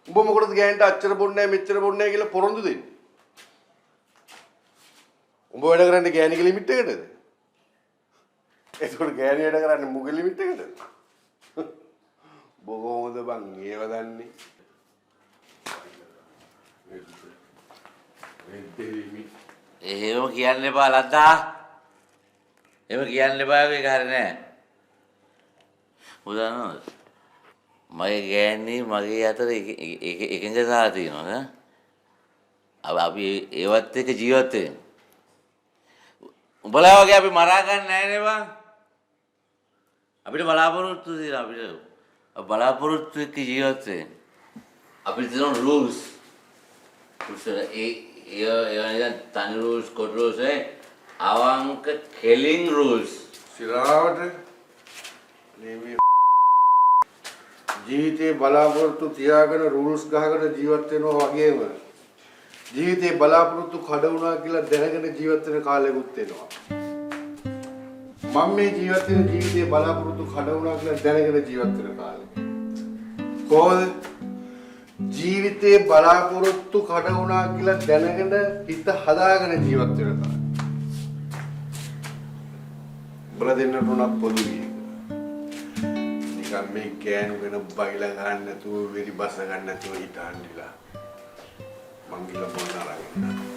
උඹ මොකටද ගෑනිට අච්චර බොන්නේ නැහැ මෙච්චර බොන්නේ නැහැ කියලා පොරොන්දු දෙන්නේ? උඹ වැඩ කරන්නේ ගෑණිගේ ලිමිට් එකටද? එතකොට ගෑණි වැඩ කරන්නේ මුගේ ලිමිට් එකටද? උඹ කොහොමද බං ඒව දන්නේ? ලිමිට්. එහෙම කියන්න එපා ලද්දා. එහෙම කියන්න එපා, ඒක හරි නෑ. උදානවද? මගේ ගෑණි මගේ අතර එකඟතාව තියෙනවා නේ. අපි ඒවත් එක්ක ජීවත් වෙන්නේ. උඹලා වගේ අපි මරා ගන්න නෑ නේ බං. අපිට බලාපොරොත්තු තියෙනවා. අපිට අපි බලාපොරොත්තු එක්ක ජීවත් වෙන්නේ. අපිට තියෙන රූල්ස්. රූල්ස් ඒ ඒ ඒ නිකන් තනි රූල්ස්, කොට රූල්ස් නේ. අවංක කෙලින් රූල්ස්. සිරාවට නේ. මේ ජීවිතේ බලාපොරොත්තු තියාගෙන රූල්ස් ගහගෙන ජීවත් වෙනවා වගේම ජීවිතේ බලාපොරොත්තු කඩ වුණා කියලා දැනගෙන ජීවත් වෙන කාලෙකුත් එනවා. මම මේ ජීවත් වෙන ජීවිතේ බලාපොරොත්තු කඩ වුණා කියලා දැනගෙන ජීවත් වෙන කාලේ. කොහොමද? ජීවිතේ බලාපොරොත්තු කඩ වුණා කියලා දැනගෙන හිත හදාගෙන ජීවත් වෙන කාලේ. උඹලා දෙන්නට උනත් පොදුයි ඒක. නිකන් මේ ගෑනු ගැන බයිලා ගන්න නැතුව, වෙරි බස ගන්න නැතුව හිටහන්නිලා. මං ගිහලා බොන්න අරන් එන්නම්.